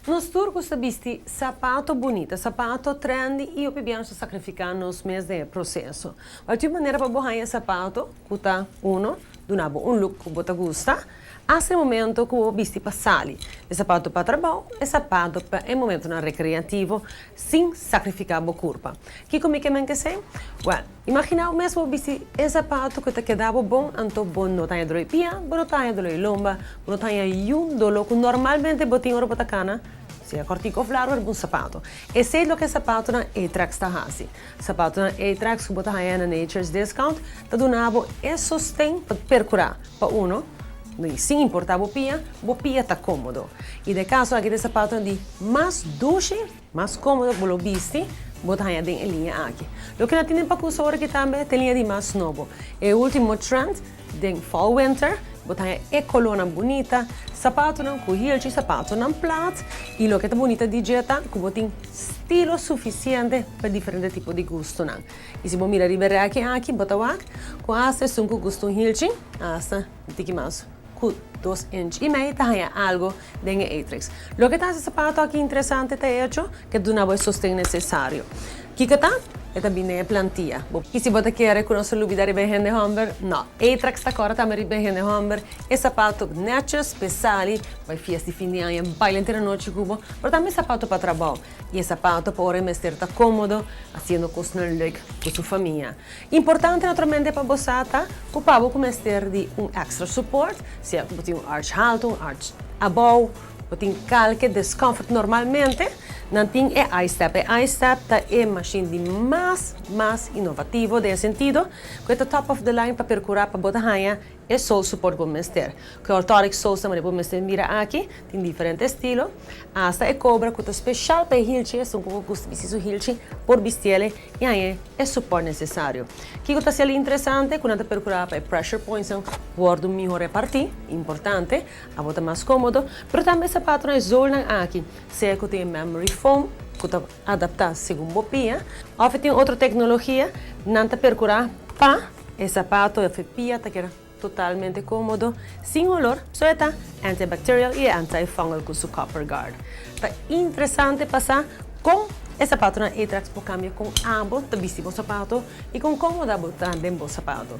Nos tur gusta bisti sapato bunita, sapato trendy y hopi bia nos ta sacrifica nos mes den e proceso. Wel tin manera pa bo haña sapato cu ta uno, duna bo un look cu bo ta gusta, hasta e momento cu bo bisti pa sali. E sapato pa trabao, e sapato pa e momentonan recreativo sin sacrifica bo curpa. Kico mi ke men kesey? Wel, imagina bo mes bo bisti e sapato cu ta keda bo bon, anto bo no ta haña dolor di pia, bo no ta haña dolor di lomba, bo no ta haña yun dolor cu normalmente bo tin ora bo ta cana, sea cortico of largo riba un sapato. Esey loke e sapatonan Atrax ta haci. Sapatonan Atrax cu bo ta haña na Nature's Discount ta duna bo e sosten pa percura pa uno, sin importa bo pia, bo pia ta comodo. Y den e caso aki ta e sapatonan di mas dushi. Mas kómodo ku bo lo bisti, bo ta haña den e liña aki. Loke nan tin den pakus ora aki tambe ta e liña di mas nobo. E último trend den fall winter, bo ta haña e kolónan bunita, sapatonan ku hilchi, sapatonan plat i loke ta bunita di dje ta ku bo tin stilo sufisiente pa diferente tipo di gustonan. I si bo mira riba e rèki aki, bo ta wak ku asta esun ku gusta un hilchi, asta un tiki mas. Ku 2 inch i mei ta haña algu den e Atrix. Loke ta hasi e sapato aki interesante ta e echo ku e duna bo e sosten nesesario. Kiko ta? E ta bini den e plantia. I si bo ta kere ku nos ta lubida riba e hende hòmber? No. Atrix ta kòrda tambe riba e hende hòmber. E sapato nètjes p'e sali bai fiesta di fin di aña, baila henter anochi ku bo, pero tambe e sapato pa trabou. I e sapato pa ora e mester ta kómodo hasiendo kosnan lèuk ku su famia. Importante naturalmente pa bo sa ta cu pa bo cu mester di un extra support, sea cu bo tin un arch halto, un arch abou, bo tin calke discomfort normalmente, nan tin e iStep. E iStep ta e machine di mas, mas innovativo den e sentido cu e ta top of the line pa percura pa bo ta haya e sole support cu bo mester. Cu e orthotic soles ta manera bo mester mira aki, tin diferente estilo, hasta e cobra cu ta special pa e hilchi, esun cu gusta bisti su hilchi por bistiele i haña e support nesesario. Kiko ta sel interesante? Ku nan ta perkurá pa e pressure pointsnan wòrdu mihó repartí, importante, abo ta mas kómodo, pero tambe e sapatonan, e zoolnan aki, sea ku tin e memory foam ku ta adaptá segun bo pia, òf e tin otro teknologia, nan ta perkurá pa e sapato òf e pia ta keda totalmente kómodo, sin holor, so e ta antibacterial i e antifungal ku su copper guard. Ta interesante pa sa kon e sapatonan Atrax por kambia kon abo ta bisti bo sapato i kon kómoda bo ta den bo sapato.